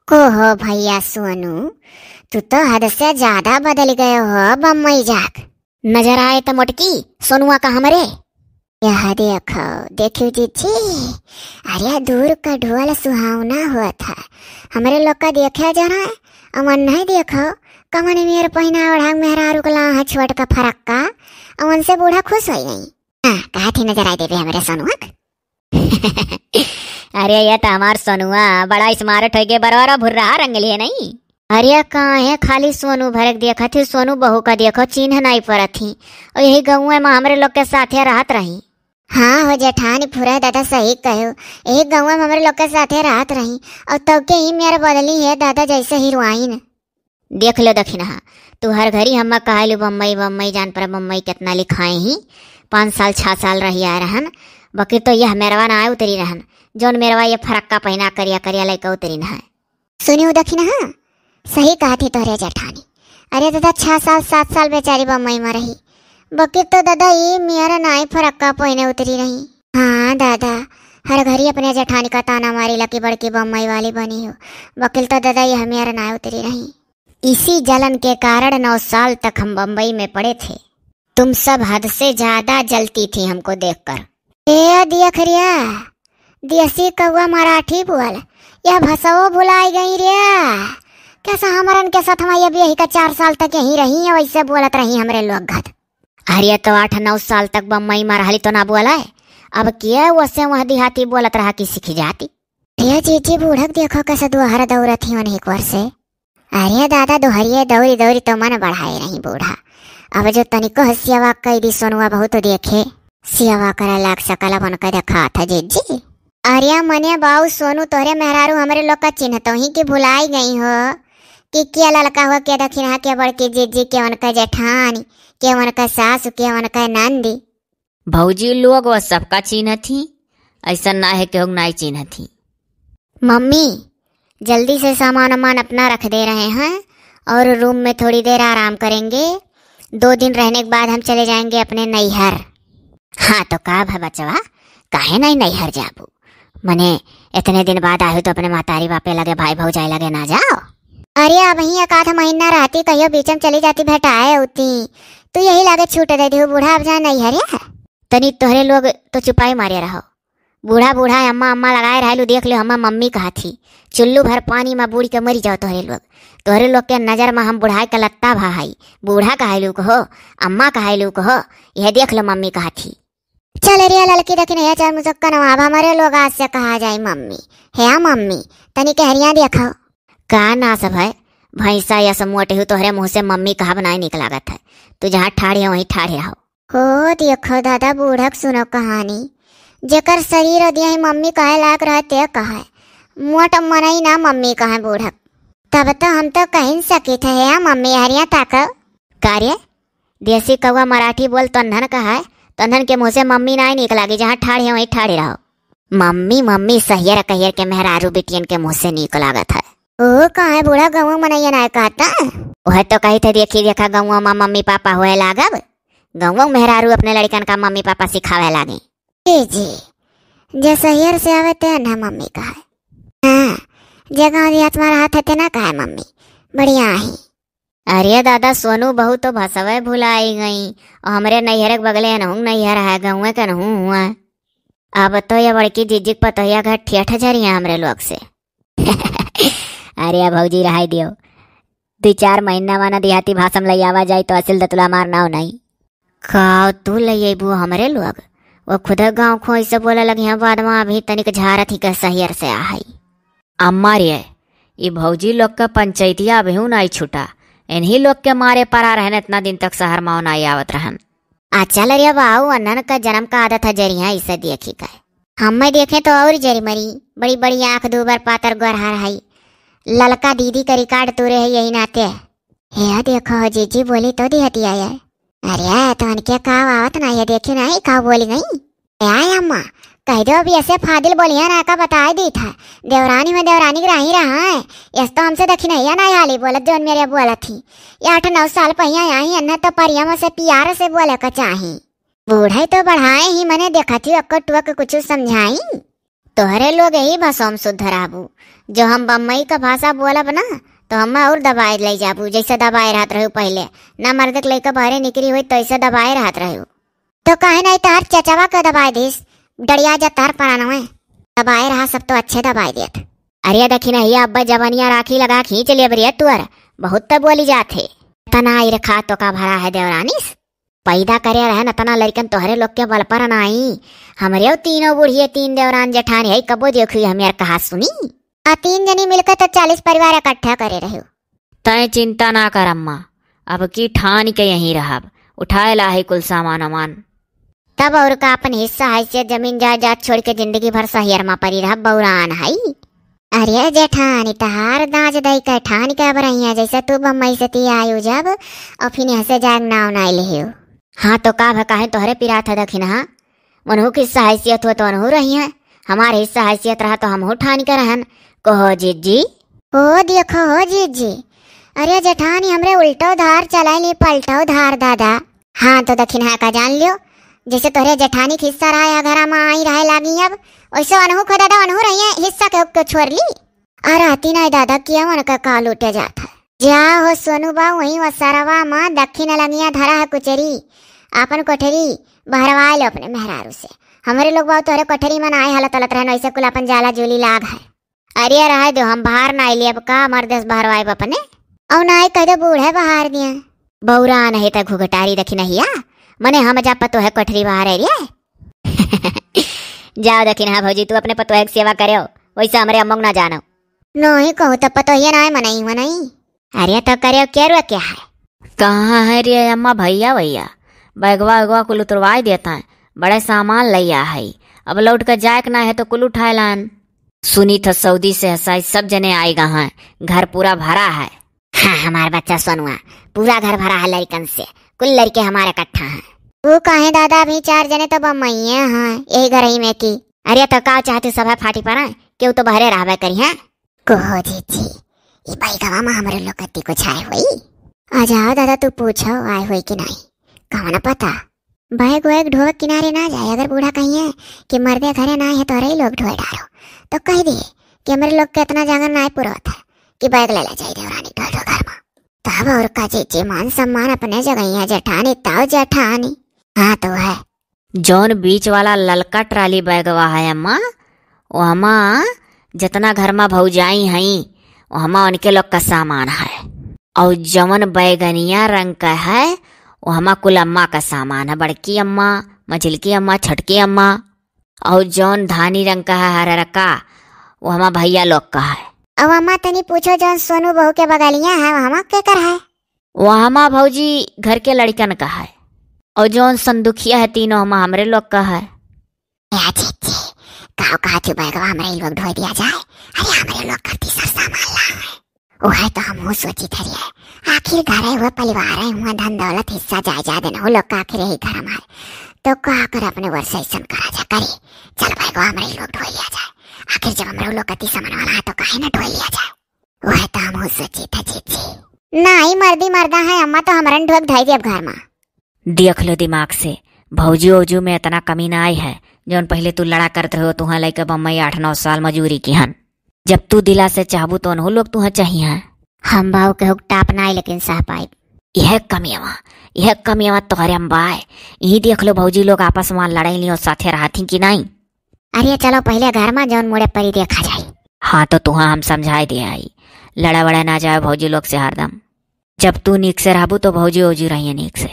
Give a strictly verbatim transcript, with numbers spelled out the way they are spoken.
को हो भैया सोनू, तू तो हद से ज्यादा बदल गए हो बम्बई जाक। नजर आए त मोटकी, सोनुआ का हमरे। यह देखो, देखियो जीजी, अरे दूर का ढोल सुहावना होत है। हमरे लोग का देखे जरा, अमन नहीं देखो, कमन मेर पहिना ओढ़ा मेहरारू के लाहा है छोट का फरक्का, अमन से बूढ़ा खुश हो गई। हाँ, कहा थी नजर आए देवे हमरे सोनुआ क। अरे ये तो हमार सोनुआ बड़ा smart हो गए, बरवा भुर्रा रंग लिए नहीं। अरे काहे खाली सोनू भरे के देखत ही, सोनू बहू का देखो, चिन्ह नहीं परत ही। और यही गौवे में हमरे लोग के साथे रहत रही। हाँ हो जेठानी, फुरा दादा सही कहो, यही गौवे में हमरे लोग के साथे रहत रही। और तब के ही मेर बदली है दादा जैसे हीरोइन। देख लो दखिनहा, तू हर घड़ी हम्मा कहालू बम्बई बम्बई, जान पर बम्बई कितना लिखाए ही। पाँच साल छह साल रही आए रहन, बकिर तो यह मेरवा ना आए उतरी रहन, जौन मेरवा ये फरक्का पहिना करिया करिया लइका उतरी न है। सुनियो दखिनहा, सही कहा थी तोहरे जेठानी। अरे दादा, छह साल सात साल बेचारी बम्बई में रही, बकिर तो दादा ये मेरा नाई फरक्का पहिने उतरी रही। हाँ दादा, हर घड़ी अपने जेठानी का ताना मारी ला कि बड़की बम्बई वाली बनी हो, बकिर तो दादा ये मेरा नाई उतरी रही। इसी जलन के कारण नौ साल तक हम बम्बई में पड़े थे। तुम सब हद से ज्यादा जलती थी हमको देखकर। ए देख रिया, देसी कौआ मराठी बोल, यह भसवो भुलाई गई रिया। कैसा हमरन के साथ में ये भी यही का चार साल तक यहीं रही है, वैसे बोलत रही हमरे लोग घत। अरे तो आठ नौ साल तक बम्बई में रहली तो ना बोला है, अब के वैसे वह देहाती बोलत रहा कि सीख जाती। अरे जीजी, बूढ़क देखो कैसे दुआर दौड़त ही उन्हीं एक वर्ष से। अरे दादा, दुहरिये दौरी दौरी तो मन बढ़ाए रही बूढ़ा। अब जो तनिको सेवा कई दी सोनुआ बहुत देखे, सेवा करे लाग सकल अपन के देखा था जीजी। अरे मने बाऊ सोनू, तोहरे मेहरारू हमरे लोग का चिन्ह तो ही कि भुलाई गई हो कि के ललका हो, के दखिनहा, के बड़की जीजी, के उनका जेठानी, के उनका सासु, के उनका नंदी। भौजी लोग वह सबका चिन्हत ही, ऐसा ना है केहू नाई चिन्हत ही। मम्मी, जल्दी से सामान वामान अपना रख दे रहे हैं और रूम में थोड़ी देर आराम करेंगे। दो दिन रहने के बाद हम चले जाएंगे अपने नैहर। हाँ तो का भा बचवा, काहे नहीं नैहर जाबू? मने इतने दिन बाद आए हो तो अपने मातारी बापे लगे, भाई भौजाई लगे ना जाओ? अरे अब ही एक आध महीना रहती, कहियो बीच में चली जाती, भेटाए होती। तू यही लागे छूट दे दिहू बूढ़ा, अब जा नैहर या। तनी तोहरे लोग तो चुपाई मारे रहो। बूढ़ा बूढ़ा अम्मा अम्मा लगाए रहलू, देख लो हम्मा मम्मी कहा थी। चुल्लू भर पानी में बूड़ के मरी जाओ तोहरे लोग। तोहरे लोग के नजर में हम बुढ़ाई का लत्ता भा हई। बूढ़ा कहाइलू कहो, अम्मा कहाइलू कहो, यह देख लो मम्मी कहा थी। चल रे ललकी दखिनहा, चार मुसक्कन अब हमरे लोग आज से कहा जाई मम्मी। हे मम्मी, तनी कहरिया देखो। का नास भय, भैंसा यस मोटे हो, तोहरे मुँह से मम्मी कहा बनाए निक लागत है। तू जहाँ ठाढ़े हो वहीं ठाढ़े रहो। हो देखो दादा, बूढ़क सुनो कहानी, जेकर शरीर और देह मम्मी कहे लायक रहे ते कहे, मोट मनई ना मम्मी कहे बूढ़क। तब तो हम तो कहीं सकित है, या मम्मी हरिया ताको। का रे, देसी कौआ मराठी बोल, तोन्हन कहे, तोन्हन के मुँह से मम्मी नाई नीक लागी, जहाँ ठाढ़े हो वहीं ठाढ़े रहो। मम्मी मम्मी सहियर कहियर के मेहरारू बिटियन के मुँह से नीक लागत है। ओ काहे बूढ़ा, गौवा मनैया नाय कहता? वह तो कही थे, देखी देखा गौवा में मम्मी पापा होए लागब, गौवा मेहरारू अपने लड़कन का मम्मी पापा सिखावे लागे। ए जी, जे सहियर से आवे ते ना मम्मी कहे। हाँ, जे गाँव देहात में रहत है ते ना कहे मम्मी, बढ़िया ही। अरे दादा, सोनू बहू तो भसवे भुलाई गई, और हमरे नैहर के बगले अनहूँ नैहर है, गौवे के अनहूँ हुआ। अब तो ये बड़की जिज्जिक पतोहिया घर ठेठ जरिया हमरे लोग से। अरे भौजी, रहाई दियो, दुई चार महीना माना देहाती भाषा में लइयावा जाई तो असिल दतुला मार नाव नहीं। का तू लइयबू हमरे लोग? वो खुद गाँव खो ऐसे बोले लगी हैं, बाद में अभी तनिक झारत ही के सहियर से आ हई। अम्मा रे, ई भौजी लोग के पंचायतिया अबहू नाई छूटा। इन्हीं लोग के मारे परा रहन इतना दिन तक शहर माओ नाई आवत रहन। आ चल रे बाऊ, अन्हन का जन्म का आदत है जरिया इसे देखी का। हमें देखे तो और जरी मरी, बड़ी बड़ी आँख, दूबर पातर गोरहर हई, ललका दीदी का रिकॉर्ड तूरे है यही नाते। हे देखो जीजी बोली तो दिहती आया। अरे तो उनके का आवत ना, ये देखी नहीं का बोली गई। ए अम्मा, कह दो अभी ऐसे फादिल बोलिया ना का बताए दी था। देवरानी में देवरानी के राही रहा है। यस तो हमसे दखिनैया ना हाली बोलत जौन मेरे बोलत थी। ये आठ नौ साल पहिया आई अन्ना तो परिया में से प्यार से बोले का चाही। बूढ़े तो बढ़ाए ही, मने देखा थी अक्को टुआ के कुछ समझाई। तोहरे लोग यही भाषा में शुद्ध रहबू। जो हम बम्बई का भाषा बोलब ना, तो हम और दबाए ले जाबू, जैसे दबाए रहत रहू पहिले। ना मर्द के लइका बहरे निकरी होई, तो ऐसे दबाए रहत रहू। तो काहे नहीं तोहर चचवा के दबाए दिस, डरिया जा तोहर परानवे। दबाए रहा सब तो अच्छे दबाए देत। अरे दखिनहिया, अब्बे जवनिया राखी लगा खींच लेब रे तुअर, बहुत त बोली जात है। तना आई रखा तो का भरा है देवरानिस, पैदा करे रहे न तना लड़कन तोहरे लोग के बल पर नाई। हमरे तीनों बुढ़िए, तीन देवरान जेठान है, कबो देखी हम यार कहा सुनी। आ तीन जनी मिलकर तो चालीस परिवार इकट्ठा करे रहे। तय चिंता ना कर अम्मा, अब की ठान के यहीं रहब, उठाए ला है कुल सामान वामान। तब और का, अपन हिस्सा हैसियत जमीन जायदाद छोड़ के जिंदगी भर सहियर मा परी रहब, बौरान हई। अरे जेठानी, तहार दांज दई के ठान के अब रही है, जैसे तू बम्बई से ती आयु जब, और फिर यहाँ से जाए नाव ना लिहियो। हाँ तो का भ-, काहे तोहरे पिरात है दखिनहा? उनहू के हिस्सा हैसियत हो तो उनहू रही है, हमार हिस्सा हैसियत रहा तो हमहू ठान के रहन। कहो जीजी। ओ देखो हो जीजी, अरे जेठानी हमरे उल्टो धार चलाइली पलटो धार दादा। हाँ तो दखिनहा का जान लियो, जैसे तोहरे जेठानी के हिस्सा रहा है घरा मा आई रहे लागी अब, वैसे अनहू को दादा अनहू रही है हिस्सा के, के छोड़ ली। आ रहती नहीं दादा किया उनका का लूटे जात है। जा हो सोनू बा, वहीं वो सरवा मा दखिन लंगिया धरा है कुचरी, आपन कोठरी बहरवा लो अपने मेहरारू से। हमरे लोग बा तोहरे कोठरी मा ना आए हलत हलत रहन, वैसे कुल अपन जाला जूली लाग है। अरे रहे दो, हम बाहर ना आइली, अब का मर्देस बहरवाइब अपने? औ ना आई कह दो बूढ़े बहार दिया। बौरा नहीं त घुघटारी दखिनहिया, मने हम जा पतोह कोठरी बाहर है रे। जाओ दखिनहा भौजी, तू अपने पतोह के सेवा करेओ, वैसे हमरे अम्मो के ना जानो। नहीं कहू त पतोहिया ना आए मनई मनई। अरे तो करेओ के रुआ क्या है? कहाँ है रे अम्मा भैया भैया, बैगवा वैगवा कुल उतरवाए देता है, बड़े सामान लैया है, अब लौट के जाए के ना है तो कुल उठाए लान। सुनी था सऊदी से हसाई सब जने आएगा हैं, घर पूरा भरा है। हाँ, हमार बच्चा सोनुआ, पूरा घर भरा है लड़कन से, कुल लड़के हमारे इकट्ठा हैं। वो काहे दादा, अभी चार जने तो बम्मइये हैं यही घर ही में की। अरे तो का चाहती सब है फाटी पर, केहू तो बहरे रहबे करी हैं। कहो जीजी, ई बैगवा में हमरे लोग कत्ती कुछ आए होई? आ जाओ दादा, तू पूछो आए होई कि नहीं, कौन पता। बैग वैग ढोवे किनारे ना जाए, अगर बूढ़ा कहिए कि मर्दे घरे ना आए हैं तो रही लोग ढोए डारो, तो कह दिए कि हमरे लोग के इतना जांगर ना पुरत है कि बैग ले ले जाए देवरानी ढोए ढो घर में। तब और का जीजी, मान सम्मान अपने जगह है जेठानी, ताऊ जेठानी। हाँ तो है। जौन बीच वाला ललका ट्राली बैगवा है अम्मा, ओहमा जितना घर मा भौजाई हई, ओहमा उनके लोग का सामान है। और जौन बैगनिया रंग का है, ओहमा कुल अम्मा का सामान है, बड़की अम्मा, मझिलकी अम्मा, छोटकी अम्मा। और जौन धानी रंग का है, हररका, ओहमा भैया लोग का है। अब अम्मा तनी पूछो, जौन सोनू बहू के बगलिया है, ओहमा केकर है? ओहमा भौजी घर के लड़कन का है, और जौन संदुखिया है तीनों हमा हमरे लोग का है। ए जीजी, काव कहा तू बैगवा हमरे लोग ढोए दिया जाए? अरे हमरे लोग का तीसर सामान ला है। ओहे तो हमहू सोची थरी है, आखिर घरे हुए परिवार है, हुआ धन दौलत हिस्सा जायदाद है, वो लोग का आखिर यही घर हमारे। तो का कर अपने वर्ष ऐसन करा जा करी, चल बैगवा हमरे लोग ढोए लिया जाए। आखिर जब हमरे लोग का तीसर मन वाला है तो काहे ना ढोए लिया जाए? वह तो हमहू सोची था जीजी। नाई मर्दी मर्दा है अम्मा, तो हमरन ढोक धई देब घर मा। देख लो दिमाग से, भौजी ओजू में इतना कमी ना आई है। जौन पहले तू लड़ा करत रहो, तुहाँ लइके बम्बई आठ नौ साल मजूरी की हन। जब तू दिला से चाहबू तो उन्हों लोग तुहाँ चाहिए। हम बाऊ के हुक टाप ना आई, लेकिन सह पाइब। यह कमियावा, यह कमियावा तोहरे हम बाय। यही देख लो भौजी लोग आपस में लड़ाई लियो साथे रहती कि नहीं। अरे चलो पहले घर मा जौन मुड़े परी देखा जाई। हाँ तो तुहाँ हम समझाए दे आई, लड़ा वड़ा ना जाए भौजी लोग से हरदम। जब तू नीक से रहबू तो भौजी ओजी रहिए नीक से।